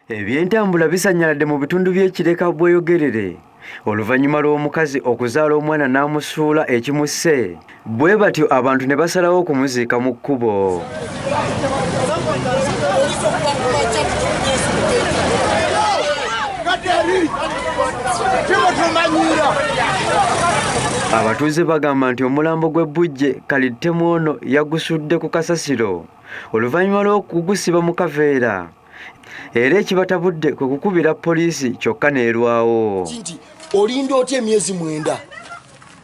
Ebyentambula bisannyaladde mu bitundu by'e Kireka Bweyogerere oluvannyuma lw'omukazi okuzaala omwana n'amusuula ekimusse bwe batyo abantu ne basalawo okumuziika mu kkubo. Abatuuze bagamba nti omulambo gw'ebbujje kalittemu ono yagusudde ku kasasiro oluvannyuma lw'okugusiba mu kaveera era ekibatabudde kwe kukubira poliisi kyokka n'erwawo. Nti olinda otya emyezi mwenda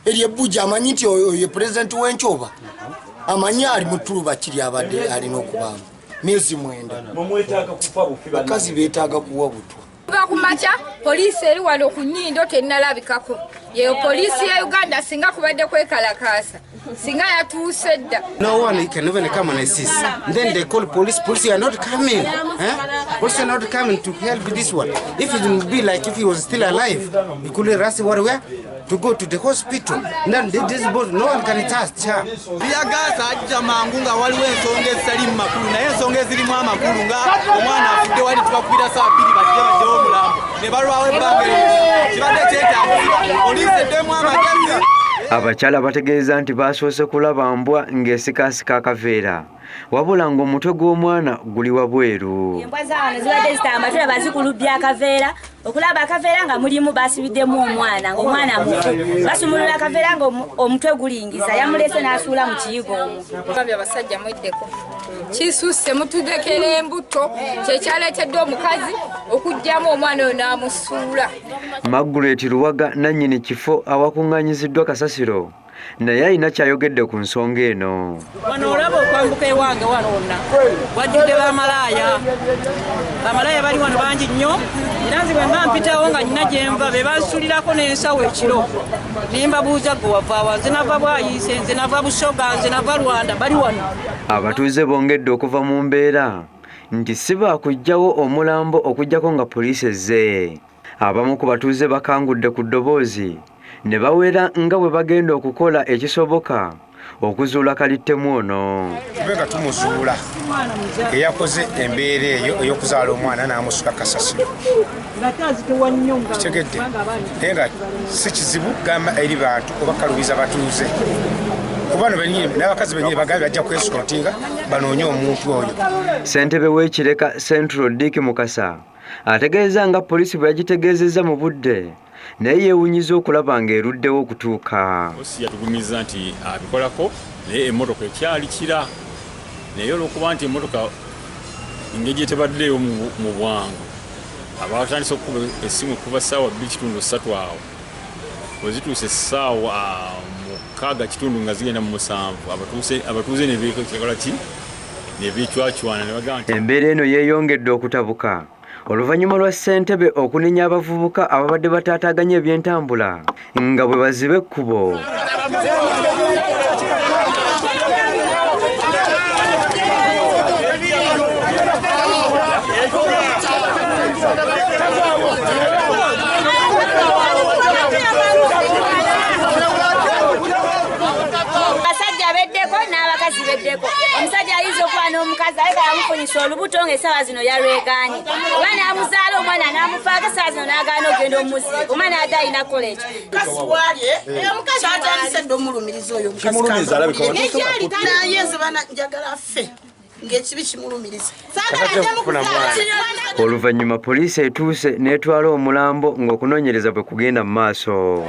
eryo ebbujja amanyi nti oyo ye pulezidenti w'enkyoba amanyi ali mu ttuluba kiri abadde alina okubaamu myezi mwenda bakazi beetaaga kuwa butwa. Kuva ku makya poliisi eri wano ku nnyindo tennalabikako. Yeyo poliisi ya Uganda singa kubadde kwekalakaasa singa yatuuse dda. No one can even come and assist. Then they call police. Police are not coming. Eh? Police are not coming to help this one. If it would be like if he was still alive, he could rush where to go to the hospital. Then this boat, no one can touch her. Tiyagaasi ajja mangu nga waliwo ensonga ezitaliimu makulu naye ensonga ezirimu amakulu nga omwana afudde wali tubakubira saa bbiri bajje bajjewo omulambo ne balwawo ebbanga eryo kibadde kyetaagisa poliisi eddemu amagezi. Abakyala bategeeza nti baasoose kulaba mbwa ng'esikaasika akaveera wabula ng'omutwe gw'omwana guli wabweru. Embwa za wano zibadde zitamba tulaba zikulubbya akaveera okulaba akaveera nga mulimu basibiddemu omwana ng'omwana mufu basumulula akaveera nga omutwe gulingiza yamuleese n'asuula mu kiyigo omwo. Babya abasajja mweddeko kisusse mutulekera embuto kyekyaleetedde omukazi okuggyamu omwana oyo n'amusuula. Margaret Luwaga nannyini kifo awakuŋŋaanyiziddwa kasasiro naye alina kyayogedde ku nsonga eno. Wano olaba okwambuka ewange wano wonna wajjudde bamalaaya, bamalaaya bali wano bangi nnyo era nze bwe mba mpitawo nga nina gye nva be bansulirako n'ensawo ekiro ne mbabuuza gwe wava wa, nze nava Bwayiise, nze nava Busoga, nze nava Rwanda, bali wano. Abatuuze bongedde okuva mu mbeera nti si baakuggyawo omulambo okuggyako nga poliisi ezze. Abamu ku batuuze bakangudde ku ddoboozi ne bawera nga bwe bagenda okukola ekisoboka okuzuula kalittemu ono. Tube nga tumuzuula eyakoze embeera eyo ey'okuzaala omwana n'amusula kasasiro. Kitegedde naye nga si kizibu gamba eri bantu oba kalubiza batuuze kuba no benyini n'abakazi benyini bagambye bajja kwesontinga banoonye omuntu oyo. Ssentebe w'e Kireka Central Dick Mukasa ategeeza nga poliisi bwe yagitegeezezza mu budde naye yeewunyiza okulaba ng'eruddewo okutuuka. Osi yatugumizza nti abikolako naye emmotoka ekyali kira naye olw'okuba nti emmotoka engeri gyetebaddeeyo mu bwangu abatandise okukuba essimu kuva ssaawa 2:30 awo bwe zituuse essaawa 6:15 nga zigenda mu 7 abatuuze ne beekola ki ne beecwacwana ne bagamba nti Embeera eno yeeyongedde okutabuka oluvannyuma lwa ssentebe okunenya abavubuka ababadde bataataaganya ebyentambula nga bwe baziba ekkubo. Abasajja beddeko n'abakazi beddeko. Omusajja ayinza okuba n'omukazi aye nga yamufunyisa olubuto ng'essaawa zino yalwegaanye oba n'amuzaala omwana n'amufaako essaawa zino n'agaana okugenda omuziika omwana adde alina kukola ekyo. Kyatandise dda omulumiriza oyo omukazi naye nze bana njagala affe ng'ekibi kimulumiriza. Oluvannyuma poliisi etuuse n'etwala omulambo ng'okunoonyereza bwe kugenda mu maaso.